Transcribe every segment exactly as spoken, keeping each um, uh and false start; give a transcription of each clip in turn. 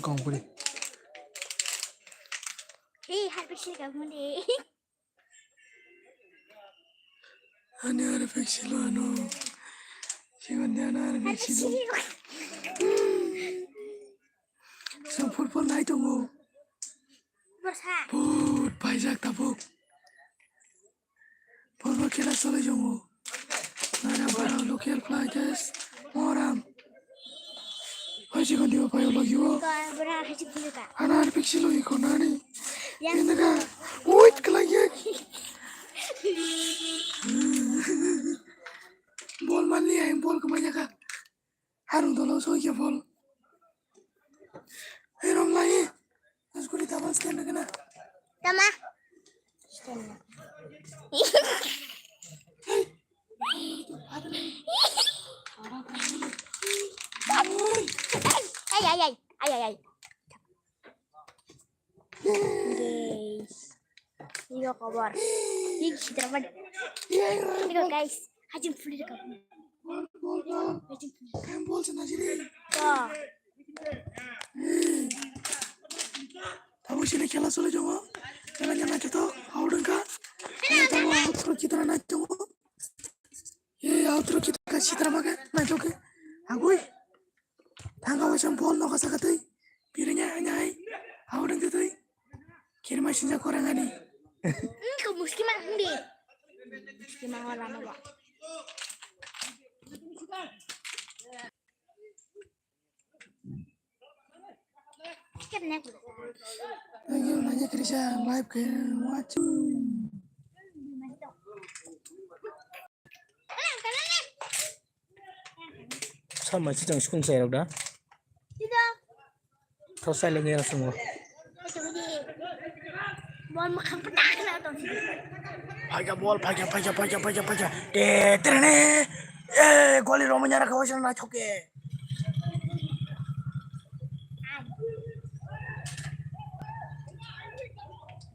Kongkuri. Hey, happy shit, kamu deh. Ani ara peksilo ano. Sigon de ano ara peksilo. Sa football nai tongo. Bot paijak tabuk. Football khela solai tongo. Nara bara local players. Moram. Hai si kondi o payo lagi o. Ka bra hai si kondi ka. Ana ar pixi logi ko nani. Yang. Ini ka. Wait kelai ya. Bol mali ya, bol kemanya ka. Harung dolo so ya bol. Hai rom lai. Terus kuri tabang stand kena. Tama. Stand na. Ay, ay, ay, ay, ay, ay. Guys. Iyo kabar. Ini kita apa? Ini guys. Hajim full ka. Hajim full. Handball sana sini. Tuh. Tabo sini khela sole jongo. Khela nyana kito. Audeng ka. Tabo outro kita na jongo. Ye outro kita ka sitra maga na joke. Agui. Thangka waisa bol noka saka twi. Birinya hanya hai. Audeng twi. Kirma sinja korang ani. Engko muskima hindi. Muskima wala na ba. Ayo nanya kerja live ke wajib. Sama si jang sukun saya da. Kau saya lagi yang semua. Bol makhang petak na tong sini. Paja bol, paja, paja, paja, paja, paja. Eh, terene. Eh, goli romanya raka wajan na choke.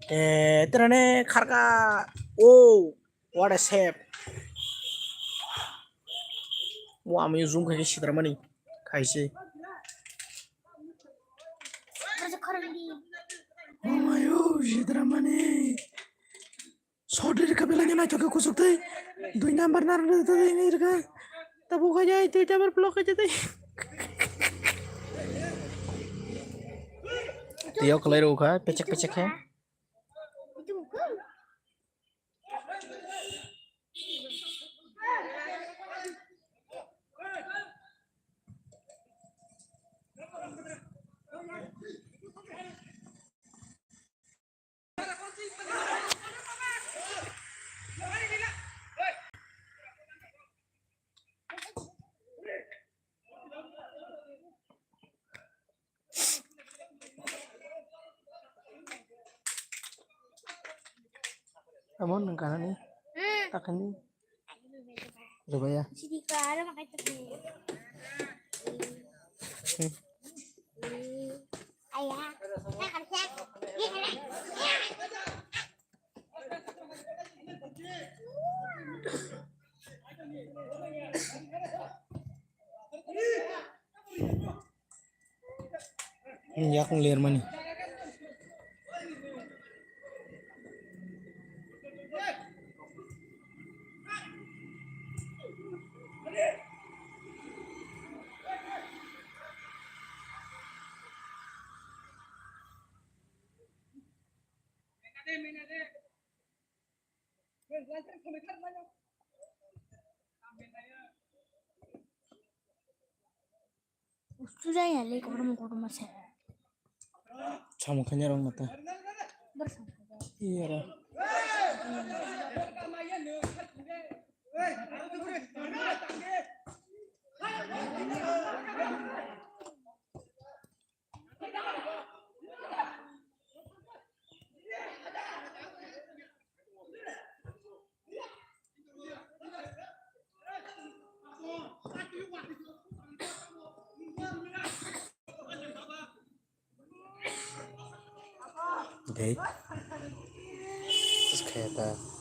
Eh, terene kharka. Oh, what a save. Wa, ami zoom khai sidra mani. Khaise. Omayo, sidra mani. Sodri ka belanya naithok khe kusuk tei. Dui number nar tei ni rika. Tabu kha jai, dui number block kha jai. Tiyo kalai ro kha, pechek pechek kha. Amo nang kanani? Hmm. Takani? Coba ya. Sini ke arah makai tapi. Hmm. Ayah. Yakung ler mani. Usu jaya le korom korom ase. Samung kanya rong mata. Iya ra. Dei. Tus khaya ta.